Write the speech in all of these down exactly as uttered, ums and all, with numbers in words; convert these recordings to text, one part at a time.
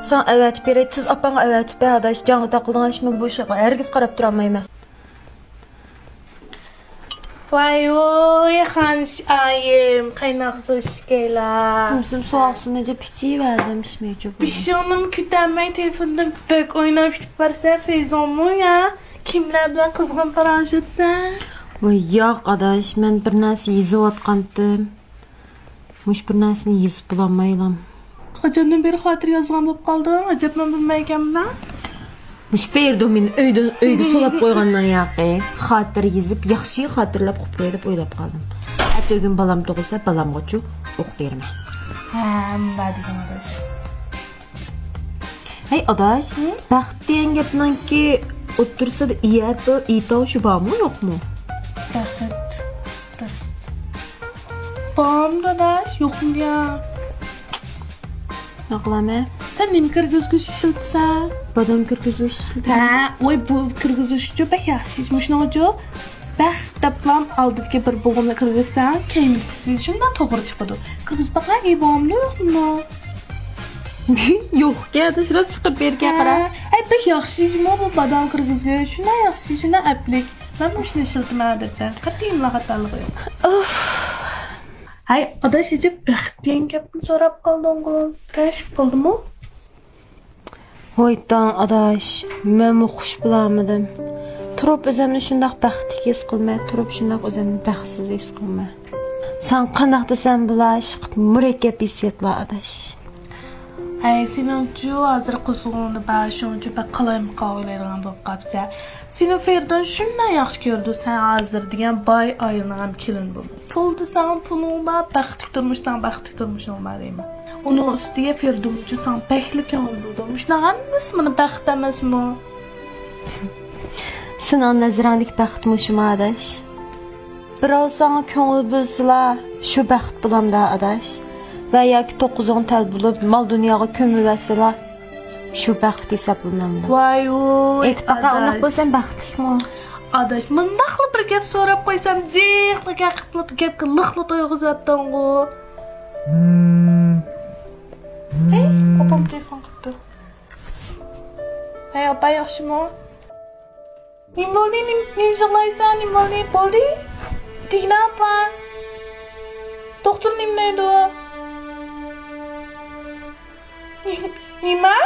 ساڭا ئەۋەتىپ بېرەي، تېز ئاپاڭغا ئەۋەتىپ بەر، ئاداش. جاڭغا تاقىلىدىغان ئىشمۇ بۇ ئىشقا ھەرگىز قاراپ تۇرالمايمەن. ۋاي ۋۇي، خانىش ئايىم، قايناق سۇ ئىچكەيلا. تۇمسۇم سوغۇق سۇنى ئىچىپ ئىچىۋەردىم، ئىچمەيچۇ بۇنى. بېشىڭنىمۇ كۆتەرمەي تېلېفوندىن بەك ئويناپ كېتىپ بارسەن، فەيزۇڭمۇ يا؟ كىملەر بىلەن قىزغىن پاراڭلىشىۋاتىسەن؟ ۋاي ياق، ئاداش، مەن بىر نەرسە يېزىۋاتقانتىم. مۇشۇ بىر نەرسىنى يېزىپ بولالمايلام. قاچاندىن بېرى خاتىرە يازغان بولۇپ قالدىڭ، ئەجەب مەن بىلمەيكەنمەن. مۇشۇ فېردومىنى ئۆيدىن، ئۆيگە سولاپ قويغاندىن ياقى، خاتىرە يېزىپ، ياخشى خاتىرىلەپ قويۇپ قوياي دەپ ئويلاپ قالدىم. ئەتىگۈن بالام تۇغۇلسا، بالامغىچۇ ئوقۇپ بېرىمەن. ھە، مۇنداق دېگىن ئاداش. ھەي ئاداش، ھە؟ بەخت دېگەن گەپنىڭكى ئوتتۇرىسىدا ئى ھەرپى، ئى تاۋۇشى بارمۇ، يوقمۇ؟ بەخت. بارمۇ ئاداش؟ يوقمۇ يا؟ نېمە قىلامەن؟ سەن نېمە كىرگۈزگۈچ ئىشلىتىسەن؟ بادام كىرگۈزگۈچ ئىشلىتىمەن. ھە، ۋاي، بۇ كىرگۈزگۈچچۇ بەك ياخشى ئىش. مۇشۇنىڭغىچۇ بەخت دەپلا ئالدىدىكى بىر بوغۇمنى كىرگۈزسەڭ، كەينىدىكىسى شۇنداق توغرا چىقىدۇ. كىرگۈزۈپ باقاي، ئى بوغۇمدۇ يوقمۇ؟ يوقكەن، ئاداش، راست چىقىپ بېرىكەن، قارا. ھە، ئەي، بەك ياخشى ئىشمۇ بۇ بادام كىرگۈزگۈچ. شۇنداق ياخشى، شۇنداق ئەپلىك. مەن مۇشۇنى ئىشلىتىمەن ئادەتتە. قەتئىي ئىملا خاتالىقى يوق. ئۇف. ھەي، ئاداش، ئەجەب بەخت دېگەن گەپنى سوراپ قالدىڭغۇ. بىرەر ئىش بولدىمۇ؟ ۋايتاڭ، ئاداش، مەنمۇ خۇش بولالمىدىم. تۇرۇپ ئۆزۈمنى شۇنداق بەختلىك ھېس قىلىمەن، تۇرۇپ شۇنداق ئۆزۈمنى بەختسىز ھېس قىلىمەن. ساڭا قانداق دېسەم بولا، ئىشقىپ مۇرەككەپ ھېسسىياتلار، ئاداش. ھەي، سېنىڭچۇ ھازىر قورسىقىڭدا بار، شۇنىڭچۇ بەك قالايمىقان ئويلايدىغان بولۇپ قاپسەن. سېنىڭ فېرىدۇن شۇنداق ياخشى كۆرىدۇ، سەن ھازىر دېگەن باي ئايلىنىدىغان كېلىن بولدۇڭ. پۇل دېسەڭ پۇلۇڭ بار، بەختلىك تۇرمۇش دېسەڭ بەختلىك تۇرمۇشۇڭ بار دەيمەن. ئۇنىڭ ئۈستىگە فېرىدۇنچۇ ساڭا بەكلا كۆڭۈل بۆلىدۇ. مۇشۇنىڭ ھەممىسى مانا بەخت ئەمەسمۇ؟ سېنىڭ نەزىرىڭدىكى بەخت مۇشۇمۇ، ئاداش؟ بىراۋ ساڭا كۆڭۈل بۆلسىلا، شۇ بەخت بولامدا، ئاداش؟ ۋە ياكى توققۇزۇڭ تەل بولۇپ، مال-دۇنياغا كۆمۈۋەتسىلا، شۇ بەخت ھېسابلىنامدۇ؟ ۋاي ۋۇي، ئېيتىپ باقە، ئۇنداق ئاداش. بولسا بەختلىكمۇ؟ ئاداش، مۇنداقلا بىر گەپ سوراپ قويسام، جىقلا گەپ قىپلا، گەپكە لىقلا تويغۇزۇۋەتتىڭغۇ. ھەي، ئاپام تېلېفون قىپتۇ. ھەي، ئاپا، ياخشىمۇ؟ نېمە بولدى؟ نېمە، نېمە يىغلايسەن؟ نېمە بولدى؟ بولدى؟ تېگىنە ئاپا. دوختۇر نېمە دەيدۇ؟ نېمە؟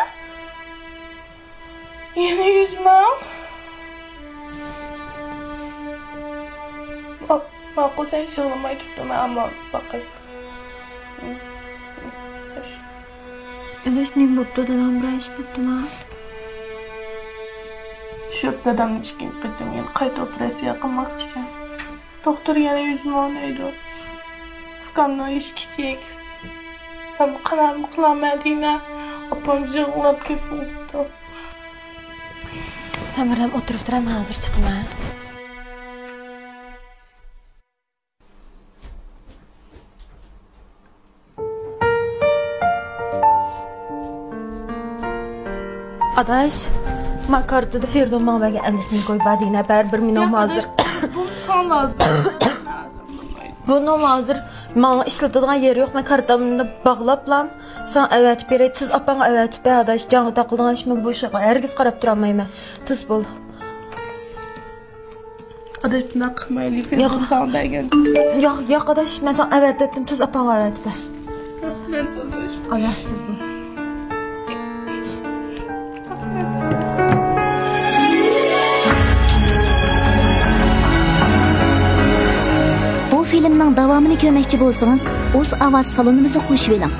يەنە يۈز مىڭ؟ ما-، ماقۇل، سەن يىغلىماي تۇر، مەن ئامال باقاي. ئاداش، نېمە بوپتۇ؟ دادام بىرەر ئىش بوپتۇما؟ شۇ دادامنى ئىككىنچى قېتىم يەنە قايتا ئوپېراتسىيە قىلماقچىكەن. دوختۇر يەنە يۈز مىڭ دەيدۇ. ئۇكامنىڭ يېشى كىچىك. مەن قىلارمۇ قىلالماي دەيمەن. ئاپام يىغلاپ كېتىپتۇ. سەن بىردەم ئولتۇرۇپ تۇر، مەن ھازىر چىقىمەن. ئاداش، ما كارتىدا فېرىدۇن ماڭا بەرگەن ئەللىك مىڭ كوي بار دېگىنە، بەرىبىر مېنىڭ ھازىر. بۇ ساڭا لازىم. بۇنىڭ ھازىر ماڭا ئىشلىتىدىغان يېرى يوق، مەن كارتامنى باغلاپلا ساڭا ئەۋەتىپ بېرەي، تېز ئاپاڭغا ئەۋەتىپ بەر، ئاداش، جاڭغا تاقىلىدىغان ئىشمۇ بۇ ئىشقا ھەرگىز قاراپ تۇرالمايمەن، تېز بول. ئاداش، بۇنداق قىلمايلى، ياق. فېرىدۇن ساڭا بەرگەن. ياق، ياق، ئاداش، مەن ساڭا ئەۋەتىۋەتتىم، تېز ئاپاڭغا ئەۋەتىپ بەر. رەھمەت، ئاداش. ئاداش، تېز بول. بۇ فىلىمنىڭ داۋامىنى كۆرمەكچى بولسىڭىز، ئۇز ئاۋاز سالونىمىزغا قوشۇۋېلىڭ.